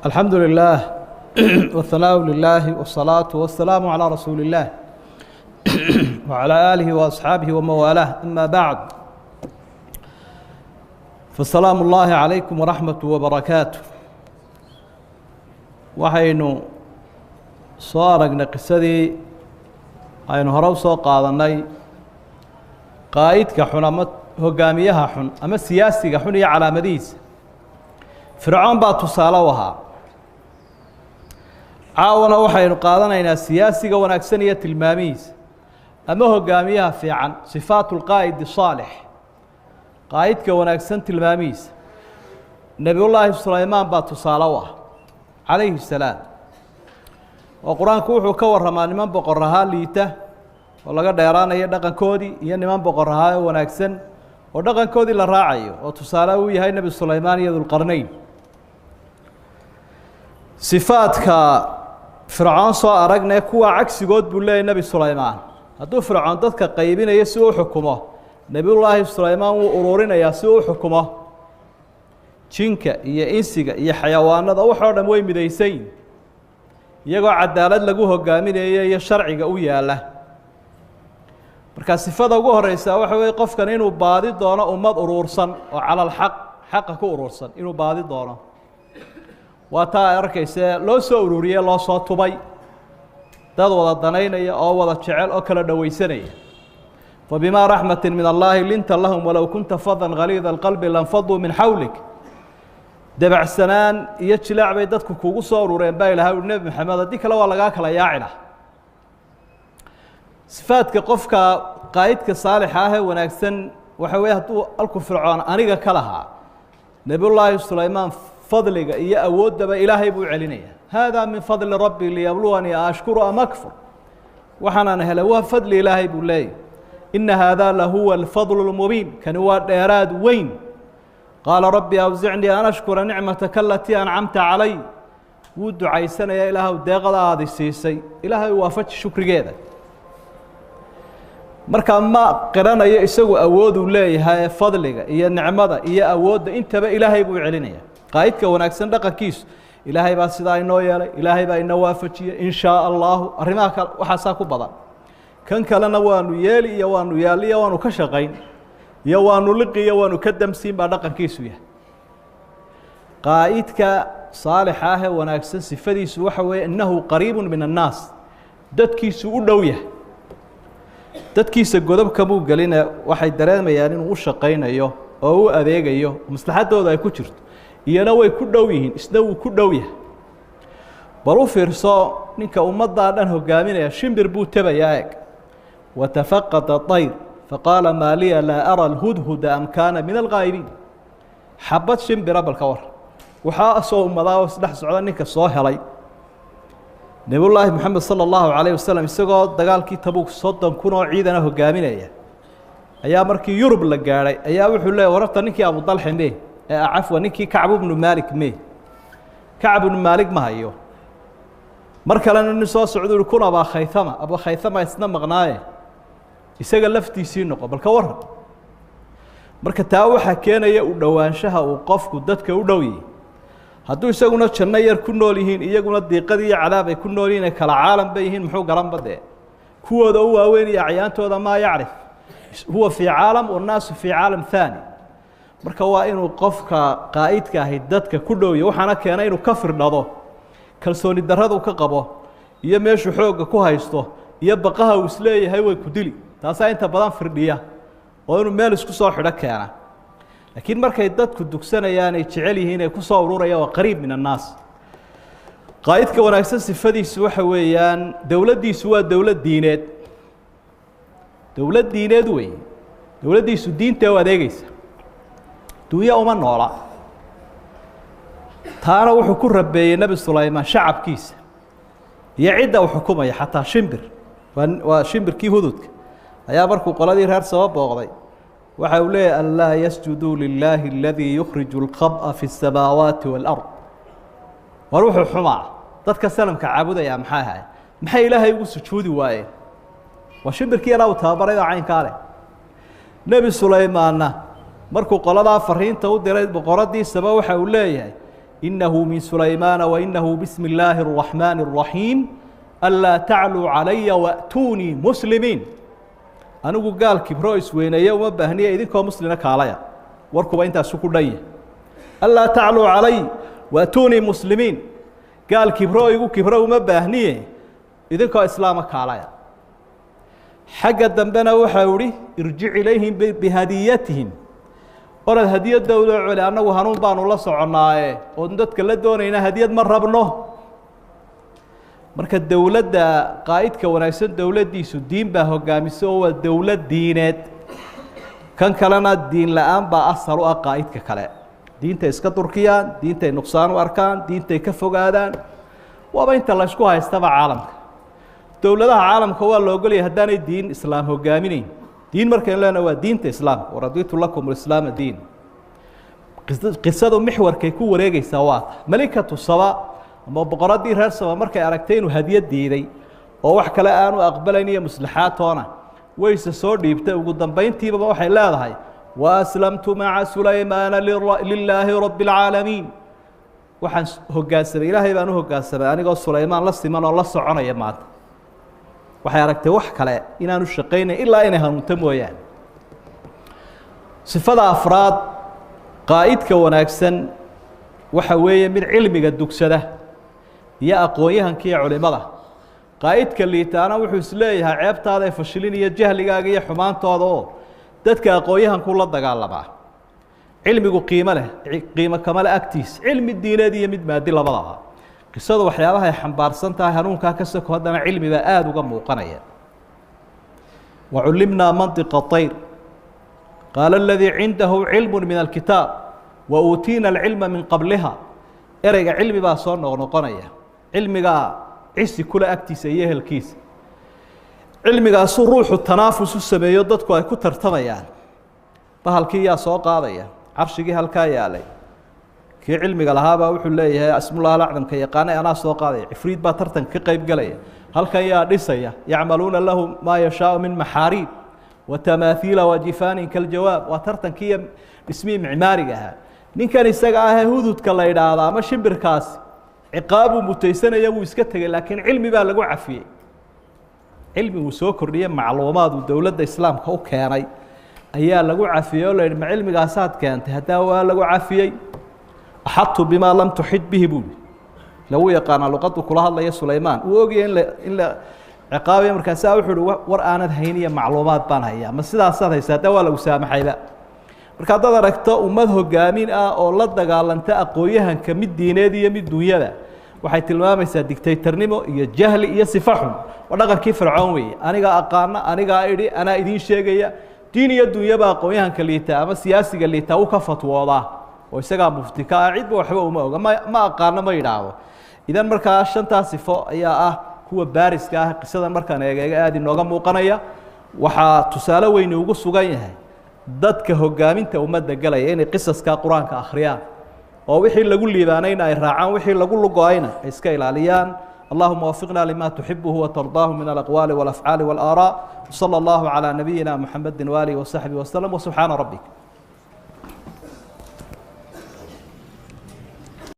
الحمد لله والثناء لله والصلاة والسلام على رسول الله وعلى آله وأصحابه وموالاه أما بعد فالسلام الله عليكم ورحمته وبركاته. Waxaynu soo aragnay qisadii aynu hore u soo qaadanay, qaa'idka xun ama hogaamiyaha xun ama siyaasiga xun iyo calaamadihiisa. Fircoon baa tusaale u ahaa. Caawana waxaynu qaadanaynaa siyaasiga wanaagsan iyo tilmaamihiisa ama hogaamiyaha fiican, sifaatu lqaa'idi saalix, qaa'idka wanaagsan tilmaamihiisa. Nebiyullaahi Sulaymaan baa tusaale u ah calayhi salaam, oo qur-aanku wuxuu ka warramaa niman boqor ahaa liita oo laga dheeraanayo dhaqankoodii, iyo niman boqor ahaa oo wanaagsan oo dhaqankoodii la raacayo, oo tusaale uu yahay Nebi Sulaymaan iyo Dulqarnayn. Sifaadka Fircoon soo aragne, kuwa cagsigood buu leeyahy Nebi Sulaymaan. Hadduu Fircoon dadka qaybinayo si uu xukumo, Nebiyullaahi Sulaymaan wuu ururinayaa si uu xukumo. Jinka iyo insiga iyo xayawaanada waxoo dhan way midaysayin, iyagoo cadaalad lagu hogaaminayo iyo sharciga u yaalla. Marka sifada ugu horeysaa waxa weeye qofkan inuu baadi doono ummad uruursan oo cala alxaq, xaqa ku uruursan inuu baadi doono. Waa taa ay arkayse loo soo ururiyey, loo soo tubay dad wada danaynaya oo wada jecel oo kala dhowaysanaya. Fabimaa raxmati min allaahi linta lahum walow kunta fadan galiida alqalbi lanfaduu min xawlik. Dabacsanaan iyo jilaac bay dadku kugu soo urureen baa ilahay ui Nebi Maxamed, haddii kale waa lagaa kala yaacila. Sifaadka qofka qaa'idka saalixa ah ee wanaagsan waxa weeye, hadduu alku Fircoon aniga ka lahaa, Nebiyullaahi Sulaymaan fadliga iyo awooddaba Ilaahay buu celinaya. Haadaa min fadli rabbi liyabluwanii ashkuru am akfur. Waxaanaan helay waa fadli Ilaahay buu leeyahy. Ina haadaa lahuwa alfadlu lmubiin, kani waa dheeraad weyn. Qaala rabbi awsicnii an ashkura nicmataka alatii ancamta calay. Wuu ducaysanayaa, ilaahw deeqada aadi siisay, Ilaahay waafaji shukrigeeda. Markaa ma qiranayo isagu awooduu leeyahay, fadliga iyo nicmada iyo awoodda intaba Ilaahay buu celinaya. Qaa'idka wanaagsan dhaqankiisu, Ilaahay baa sidaa inoo yeelay, Ilaahay baa ina waafajiyey, in shaa allahu arrimaha kale waxaasaa ku badan. Kan kalena waanu yeeli iyo waanu yaali iyo waanu ka shaqayn iyo waanu liqi iyo waanu ka damsiin baa dhaqankiisu yahay. Qaa'idka saalixa ah ee wanaagsan sifadiisu waxa weeye innahu qariibu min annaas, dadkiisu u dhow yahay. Dadkiisa godobkamuu geline, waxay dareemayaan inuu u shaqaynayo oo u adeegayo, maslaxaddooda ay ku jirto, iyana way ku dhow yihiin, isna wuu ku dhow yahay. Bal u fiirso ninka ummaddaa dhan hogaaminaya, shimbir buu tebayaa. Eg, watafaqada طayr faqaala maa liya laa ara alhudhuda am kaana min alghaa'ibiin. Xabad shimbira bal ka war, waxaa soo ummadaa oo isdhex socda ninka soo helay. Nebiyullaahi Moxamed sala allahu calayh wasalam isagoo dagaalkii Tabuuk 30,000 oo ciidana hogaaminaya ayaa markii Yurub la gaadhay ayaa wuxuu leeyay, wararta ninkii Abudalxe me, cafwa, ninkii Kacbu bnu Maalik me? Kacb bnu Maalik ma hayo. Mar kalena nin soo socda uhi, kun Abaa Khaythama, Abaa Khaythama isna maqnaaye, isaga laftiisii noqo. Bal ka waran. Marka taa waxaa keenaya u dhowaanshaha uu qofku dadka u dhow yihi. Hadduu isaguna janno yar ku nool yihiin, iyaguna diiqadii iyo cadaab ay ku nool yihiin, ay kala caalam bay yihiin, muxuu garanba dee kuwooda u waaweyn iyo acyaantooda? Maa yacrif, huwa fii caalam wannaasu fii caalam haani. Marka waa inuu qofka qaa'idka ahi dadka ku dhowya. Waxaana keenay inuu ka firdhado kalsooni darradu ka qabo iyo meeshuu xoogga ku haysto iyo baqaha uu isleeyahay way ku dili, taasaa inta badan firdhiya oo inuu meel isku soo xidho keena. Laakiin markay dadku dugsanayaan ay jecel yihiin ay kusoo ururayaan, waa qariib min annaas. Qaa'idka wanaagsan sifadiisu waxa weeyaan dowladdiisu waa dowlad diineed, dowlad diineed wey. Dowladdiisu diinta u adeegeysa, dunyo uma noola. Taana wuxuu ku rabeeyey Nebi Sulaymaan shacabkiisa iyo cidda uu xukumaya, xataa shimbir. Waa shimbirkii hududka ayaa markuu qoladii reer soo booqday waxa uu leeyahy, an laa yasjuduu lilaahi aladii yukhriju alkhab'a fi الsamaawaati wاlard. War wuxuu xumaa dadka sanamka caabudaya maxay ahay? Maxay Ilaahay ugu sujuudi waayeen? Waa shimbirkii yaraa uu tababaray oo caynkaa leh. Nebi Sulaymaanna markuu qoladaa fariinta u diray boqoradiisaba waxa uu leeyahay, Innahu min Sulaymaana wainahu bismi illaahi araxmaani araxiim anlaa tacluu calaya wa'tuunii muslimiin. Anigu gaal kibro isweyneeye uma baahniya, idinkoo muslina kaalaya. Warkuba intaasu ku dhan yahy. Anlaa tacluu calay wa'tuunii muslimiin, gaal kibro igu kibro uma baahniye, idinkoo islaama kaalaya. Xagga dambena waxau ihi irjic ilayhim bihadiyatihim, orad hadiyadda ula celi, annagu hanuun baanu la soconnaaye oon dadka la doonayna, hadiyad ma rabno. Marka dowladda qaa'idka wanaagsan dowladdiisu diin baa hogaamisa oo waa dowlad diineed. Kan kalena diin la-aan baa asal u ah. Qaa'idka kale diintay iska durkiyaan, diintay nuqsaan u arkaan, diintay ka fogaadaan. Waaba inta la ysku haystaba caalamka. Dowladaha caalamka waa la ogolaya haddaanay diin islaam hogaaminayn. Diin markaynu leenahay waa diinta islaamka, waraditu lakum alislaama diin. Qisadu mixwarkay ku wareegeysaa waa ta Malikatu Saba ama boqoradii reer Saba markay aragtay inuu hadiyad diiday oo wax kale aanu aqbalayn iyo muslaxaatoona, wayse soo dhiibtay. Ugu dambayntiibaba waxay leedahay waaslamtu maca Sulaymaana lilaahi rabbi اlcaalamiin. Waxaan hoggaansamay, Ilaahay baan u hoggaansamay anigoo Sulaymaan la siman oo la soconaya maanta. Waxay aragtay wax kale inaanu shaqaynayn ilaa inay hanuunto mooyaane. Sifada afraad, qaa'idka wanaagsan waxa weeye mid cilmiga dugsada iyo aqoon-yahanka iyo culimada. Qaa'idka liitaana wuxuu isleeyahay ceebtaada ee fashilin iyo jahligaaga iyo xumaantooda oo dadka aqoon-yahanku la dagaalamaa. Cilmigu qiimo leh, qiimo kama le agtiis, cilmi diineed iyo mid maadi labadaba. Qisadu waxyaabaha ay xambaarsan tahay hanuunkaa ka soko, haddana cilmi baa aada uga muuqanaya. Wacullimnaa mantiqa طayr, qaala aladii cindahu cilmu min alkitaab wa uutiina alcilma min qabliha. Ereyga cilmi baa soo noqnoqonaya. Cilmigaa cisi kule agtiisa iyo ehelkiisa. Cilmigaasuu ruuxu tanaafus u sameeyo, dadku ay ku tartamayaan. Bahalkii yaa soo qaadaya carshigii halkaa yaalay? Kii cilmiga lahaabaa wuxuu leeyahay asmullah alacdamka yaqaana, anaa soo qaadaya. Cifriid baa tartanka ka qayb galaya. Halkan yaa dhisaya? Yacmaluuna lahu maa yashaau min maxaariib wa tamaathiila wa jifaanin kaljawaab. Waa tartankii iyo dhismihii micmaariga ahaa. Ninkan isaga ahee hududka la idhaahda ama shimbirkaasi ciqaabuu mutaysanaya, wuu iska tegey, laakiin cilmi baa lagu cafiyey. Cilmi uu soo kordhiyey, macluumaad uu dowladda islaamka u keenay ayaa lagu cafiyey oo la yidhi ma cilmigaasaad keentay? Haddaa waa lagu cafiyey. Axadtu bimaa lam tuxid bihi buuli. Lagu yaqaanaa luqadu kula hadlaya Sulaymaan, uu ogaya in la ciqaabaya. Markaasaa wuxuu uhi war aanad hayn iyo macluumaad baan hayaa, ma sidaasaad haysa? Haddaa waa lagu saamaxayba. Marka haddaad aragto ummad hogaamin ah oo la dagaalanta aqoon-yahanka, mid diineed iyo mid dunyada, waxay tilmaamaysaa dictatornimo iyo jahli iyo sifa xun. Waa dhaqankii Fircoon weeye. Anigaa aqaana, anigaa idhi, anaa idiin sheegaya. Diin iyo dunyaba aqoon-yahanka liitaa ama siyaasiga liitaa uu ka fatwoodaa oo isagaa mufti ka ah, cidba waxba uma oga, ma aqaano ma yidhaahdo. Idan markaa shantaa sifo ayaa ah kuwa baariska ah qisadan markaan eegeega aada inooga muuqanaya. Waxaa tusaale weyni ugu sugan yahay dadka hogaaminta ummadda galaya inay qisaska qur-aanka akhriyaan oo wixii lagu liibaanayna ay raacaan, wixii lagu lugo-ayna ay iska ilaaliyaan. اللهم وفقنا لما تحبه وترضاه من الأقوال والأفعال والآراء. وصلى الله على نبينا محمد وآله وصحبه وسلم، وسبحان ربك.